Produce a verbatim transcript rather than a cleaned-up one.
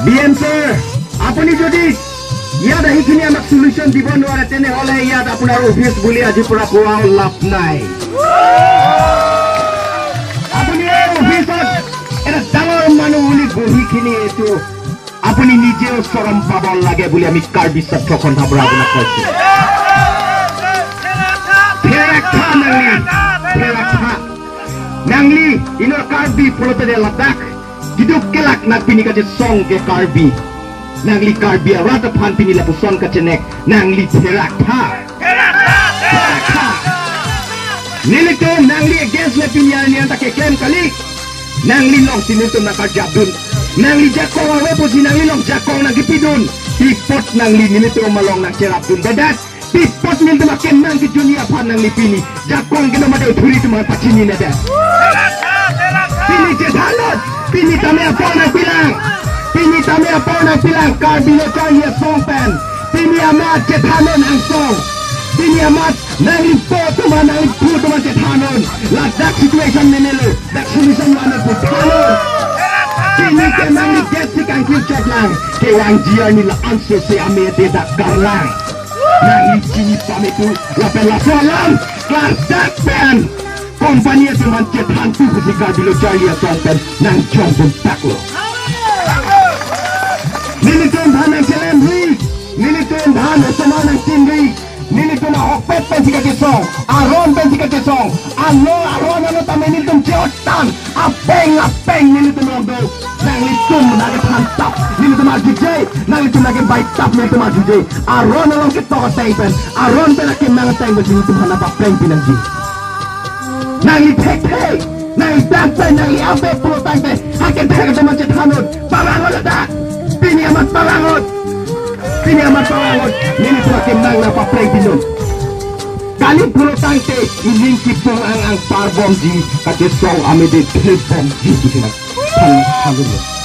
B M sir, আপুনি যদি ইয়াত আহি কিনে আমাক চলিউশ্যন দিব নোৱাৰে, তেনেহ'লে ইয়াত আপোনাৰ অফিচ বুলি আজিৰ পৰা কোৱাও লাভ নাই। আপুনি এই অফিচত এটা ডাঙৰ মানুহ বুলি বহি কিনে এইটো আপুনি নিজেও চৰম পাব লাগে বুলি আমি কাৰ্বি ছাত্ৰ সন্থাৰ পৰা আপোনাক কৈছো। Therak tha nangli, therak tha. Nangli inut Karbi pulote ladak kiduk kelak nangpini kachesong ke Karbi. Nangli Karbi arat aphan pini lapuson kachenek, nangli therak tha. Therak tha. Nelitum nangli against le pini arni anta keklem kali. Nangli alongsi nelitum nangkarjapdun. Nangli jakong ave pusi nangli along jakong nangkipidun. Pi apot nangli nelitum along nangcherapdun. Dadak pi apot nelitum akemang kejuni aphan nangli pini jakong keno mate uthuri atum aphan pachinine det. Pini chethannon, pini tame apor nangpilang. Pini tame apor nangpilang, Karbi Lo Charli Asong pen. Pini amat chethannon angsong. Pini amat nanglipo atum, nangliphu atum chethannon. Ladak situation menelo, dak solution mane pu thannon. Pini ke nangli gate si kangkir chot lang. Kevangji arni la-anso si amede dak karlang. Nangli chini pame tu, lapen laso alam klardak pen company atum aphan chethan tu pusi Karbi Lo Charli Asong pen nangjong bom taklo. Nelitum aphan nangchelemri, nelitum aphan osomar nangchinri, nelitum ahokpet pensi kachesong, aron pensi kachesong, alo aron alo tame nelitum che-ottan, apeng apeng nelitum along do. Nanglitum nangkethantap, nelitum arjuje, nanglitum nangkebaitap, nelitum arjuje. Aron along ketok ateng pen, aron pen akemang ateng pen nelitum aphan nangpaplengpi nangji. Nangli thekthe, nangli tangte, nangli ave pulotangte, akethek atum chethannon, pavangot ladak. Pini amat pavangot. Pini amat pavangot, nelitum akemang nangpaplengpinon. Kali pulotangte, ining kipung ang ang parbomji, kachesong amede thepbomji, pusi nang than thanlo.